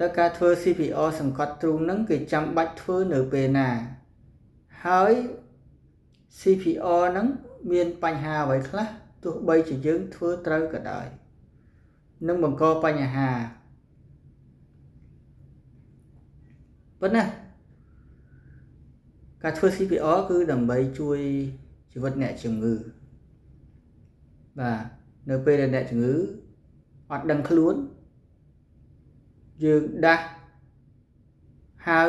តើការធ្វើ CPR សង្កត់ទ្រូងហ្នឹងគេចាំបាច់ធ្វើនៅពេលណាហើយ CPR ហ្នឹងមានបញ្ហាអ្វីខ្លះទោះបីជាយើងធ្វើត្រូវក៏ដោយនឹងបង្កបញ្ហាប៉ុណ្ណាការធ្វើ CPR គឺដើម្បីជួយជីវិតអ្នកជំងឺបាទនៅពេលដែលអ្នកជំងឺអត់ដឹងខ្លួនយើងដាស់ហៅ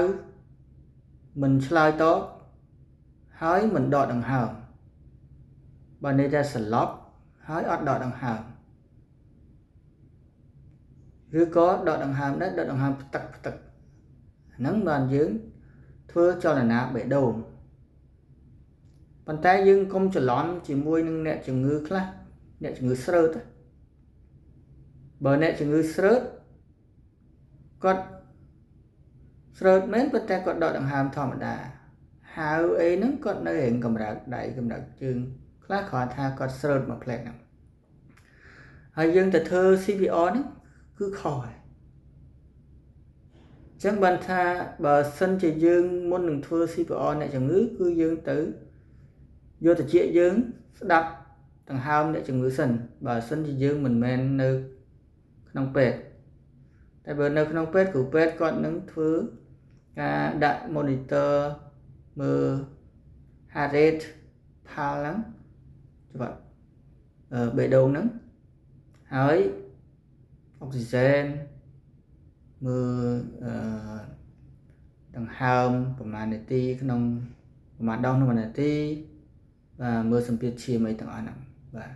មិនឆ្លើយតបហើយមិនដកដង្ហើមបើន័យថាសន្លប់ហើយអត់ដកដង្ហើមឬក៏ដកដង្ហើមដែរដកដង្ហើមផ្ទឹកផ្ទឹកហ្នឹងបានយើងធ្វើចលនាបេះដូងប៉ុន្តែយើងកុំច្រឡំជាមួយនឹងអ្នកជំងឺខ្លះអ្នកជំងឺស្រើតបើអ្នកជំងឺស្រើតគាត់ស្រើតមែនប៉ុន្តែគាត់ដកដង្ហើមធម្មតាហៅអីហ្នឹងគាត់នៅរៀងកម្រើកដៃកម្រើកជើងខ្លះគ្រាន់ថាគាត់ស្រើតមួយផ្លែហ្នឹងហើយយើងទៅធ្វើ CPR ហ្នឹងគឺខុសហើយអញ្ចឹងបានថាបើសិនជាយើងមុននឹងធ្វើ CPR អ្នកជំងឺគឺយើងទៅយកតិចយើងស្ដាប់ដង្ហើមអ្នកជំងឺសិនបើសិនជាយើងមិនមែននៅក្នុងពេទ្យតែបើនៅក្នុងពេទ្យគ្រូពេទ្យគាត់នឹងធ្វើការដាក់ monitor មើល heart rate ផាល់ហ្នឹងច្បាប់បេះដូងហ្នឹងហើយអុកស៊ីសែនមើលដង្ហើមប្រហែលនាទីក្នុងប្រហែលដងក្នុង1នាទីបាទមើលសម្ពាធឈាមអីទាំងអស់ហ្នឹងបាទអ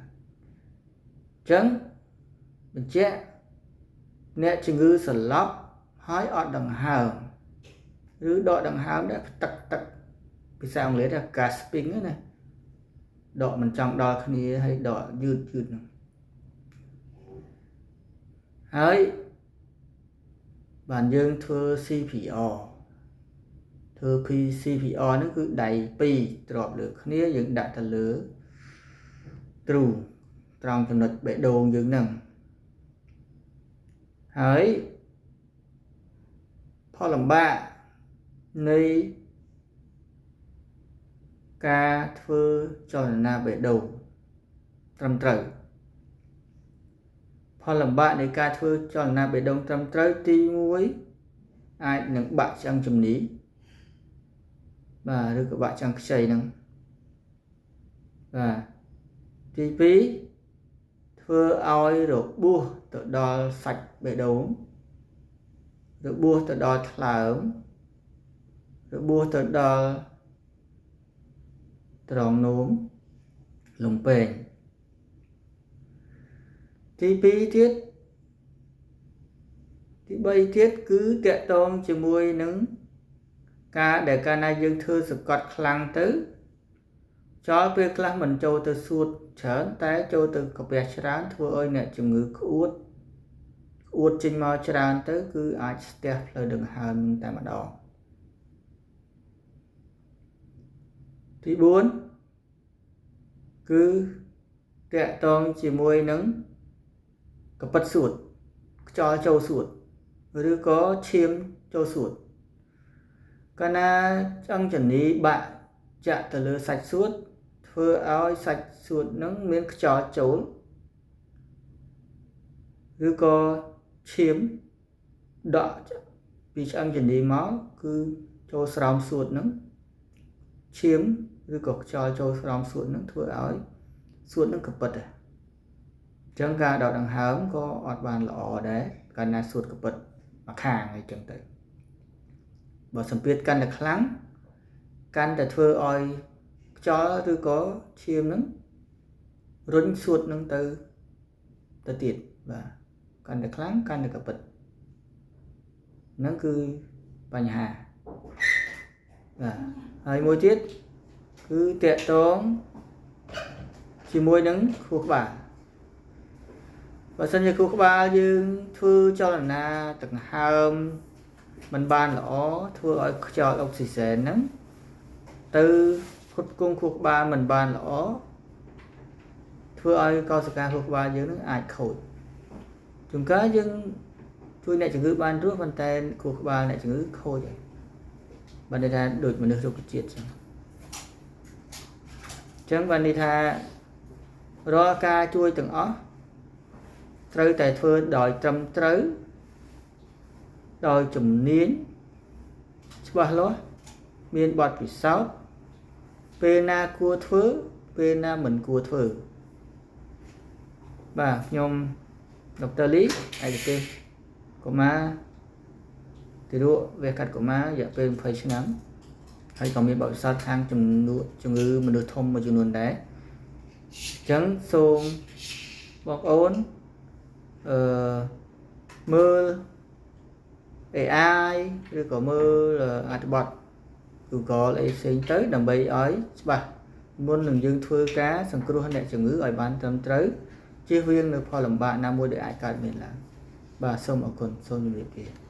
ញ្ចឹងបញ្ជាក់អ្នកជំងឺសន្លប់ហើយអត់ដង្ហើមឬដកដង្ហើមដែរផ្ទឹកទឹកភាសាអង់គ្លេសថា gasping ណាដកមិនចង់ដល់គ្នាហើយដកយឺតយឺតហ្នឹងហើយបានយើងធ្វើ CPR ធ្វើ CPR ហ្នឹងគឺដៃ2ទ្របលើគ្នាយើងដាក់ទៅលើទ្រូងត្រង់ចំណុចបេះដូងយើងហ្នឹងហើយផលលំបាកនៃការធ្វើចលនាបេះដូងត្រឹមត្រូវផលលំបាកនៃការធ្វើចលនាបេះដូងត្រឹមត្រូវទី1អាចនឹងបាក់ឆ្អឹងជំនីបាទឬក៏បាក់ឆ្អឹងខ្ចីហ្នឹងបាទទី2ធ្វើឲ្យរបួសទៅដល់សាច់បេះដូងរបួសទៅដល់ថ្លើមរបួសទៅដល់ត្រង់នោមលំពែងទី2ទៀតទី3ទៀតគឺតកតងជាមួយនឹងការដែលកាលណាយើងធ្វើសង្កត់ខ្លាំងទៅចោលពេលខ្លះមិនចូលទៅសួតច្រើនតែចូលទៅកាពះច្រើនធ្វើឲ្យអ្នកជំងឺក្អួតក្អួតចេញមកច្រើនទៅគឺអាចស្ទះផ្លូវដង្ហើមតែម្ដងទី4គឺតកតងជាមួយនឹងកពិតសួតខ្យល់ចូលសួតឬក៏ឈាមចូលសួតកាលណាឆ្អឹងជំនីបាក់ចាក់ទៅលើសាច់សួតធ្វើឲ្យសាច់សួតនឹងមានខ្យល់ចូលឬក៏ឈាមដក់ពីឆ្អឹងជំនីមកគឺចូលស្រោមសួតនឹងឈាមឬក៏ខ្យល់ចូលស្រោមសួតនឹងធ្វើឲ្យសួតនឹងកពិតអញ្ចឹងការដកដង្ហើមក៏អត់បានល្អដែរកាលណាសួតកពិតមួយខាងអីចឹងទៅបើសម្ពាធកាន់តែខ្លាំងកាន់តែធ្វើឲ្យខ្យល់ឬក៏ឈាមនឹងរុញសួតនឹងទៅទៀតបាទកាន់តែខ្លាំងកាន់តែកពិតហ្នឹងគឺបញ្ហាបាទហើយមួយទៀតគឺតកតងជាមួយនឹងខួរក្បាលបើសិនជាខួរក្បាលយើងធ្វើចលនាដង្ហើមមិនបានល្អធ្វើឲ្យខ្យល់អុកស៊ីសែនហ្នឹងទៅផ្គត់ផ្គង់ខួរក្បាលមិនបានល្អធ្វើឲ្យកោសិកាខួរក្បាលយើងនឹងអាចខូចជួនកាលយើង ជួយអ្នកជំងឺបានរស់ ប៉ុន្តែខួរក្បាលអ្នកជំងឺខូចហើយ បានន័យថាដូចមនុស្សរុក្ខជាតិចឹង។ អញ្ចឹងបានន័យថារាល់ការជួយទាំងអស់ត្រូវតែធ្វើដោយត្រឹមត្រូវ ដោយជំនាញច្បាស់លាស់ មានបទពិសោធន៍ ពេលណាគួរធ្វើ ពេលណាមិនគួរធ្វើ។ បាទ ខ្ញុំដុកទ័រលី ឯកទេសកុមារ ទារកវះកាត់កុមាររយៈពេល20ឆ្នាំ ហើយក៏មានបទពិសោធន៍ខាងជំនួជំងឺមនុស្សធំមួយចំនួនដែរ។ អញ្ចឹងសូមបងប្អូនអឺមើល AI ឬក៏មើលអត្ថបទ Google អីផ្សេងទៅ ដើម្បីឲ្យច្បាស់មុននឹងយើងធ្វើការសង្គ្រោះអ្នកជំងឺឲ្យបានត្រឹមត្រូវ ជៀសវាងនៅផលលំបាកណាមួយដែលអាចកើតមានឡើង។ បាទ សូមអរគុណ សូមជម្រាបលា។